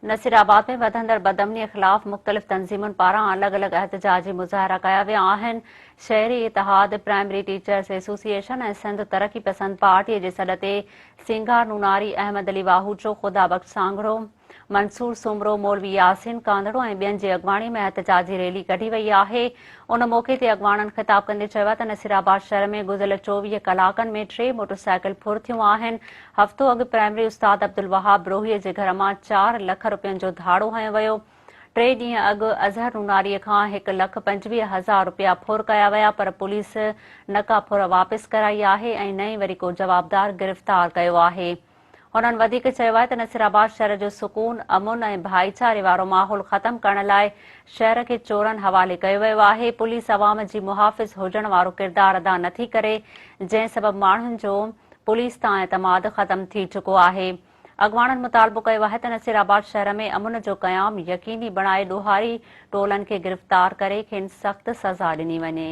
نصيرآباد ۾ وڌندڙ بدامني خلاف مختلف تنظيمن پاران الڳ الڳ احتجاجي مظاهرا ڪيا ويا آهن. شهري اتحاد، پرائمري ٽيچرس ايسوسيئيشن ۽ سنڌ ترقي پسند پارٽي جي سڏ تي سينگار نوناري، احمد علي واهوچو، خدا بخش سانگهڙو، منصور سومرو، مولوي ياسين ڪانڌڙو ۽ ٻين جي اڳواڻي ۾ احتجاجي ريلي ڪڍي وئي آهي. ان موقعي تي اڳواڻن خطاب ڪندي چيو ته نصيرآباد شهر ۾ گذريل 24 ڪلاڪن ۾ ٽي موٽرسائيڪل ڦر ٿيون آهن، هفتو اڳ پرائمري استاد عبدالوهاب بروهي جي گهر مان چار لک رپين جو ڌاڙو هنيو ويو، ٽي ڏينهن اڳ اظهر نوناري کان هڪ لک 25 هزار رپيا ڦر ڪيا ويا پر پوليس نه ڪا ڦر واپس ڪرائي آهي ۽ نه ئي وري ڪو جوابدار گرفتار ڪيو آهي. هنن وڌيڪ چيو آهي ته نصيرآباد شهر جو سڪون، امن ۽ ڀائيچاري وارو ماحول ختم ڪرڻ لاء شهر کي چورن حوالي ڪيو ويو آهي، پوليس عوام جي محافظ هجڻ وارو ڪردار ادا نٿي ڪري، جنهن سبب ماڻهن جو پوليس تان اعتماد ختم ٿي چڪو آهي. اڳواڻن مطالبو ڪيو آهي ته نصيرآباد شهر ۾ امن جو قيام يقيني بڻائي ڏوهاري ٽولن کي گرفتار ڪري کين سخت سزا ڏني وڃي.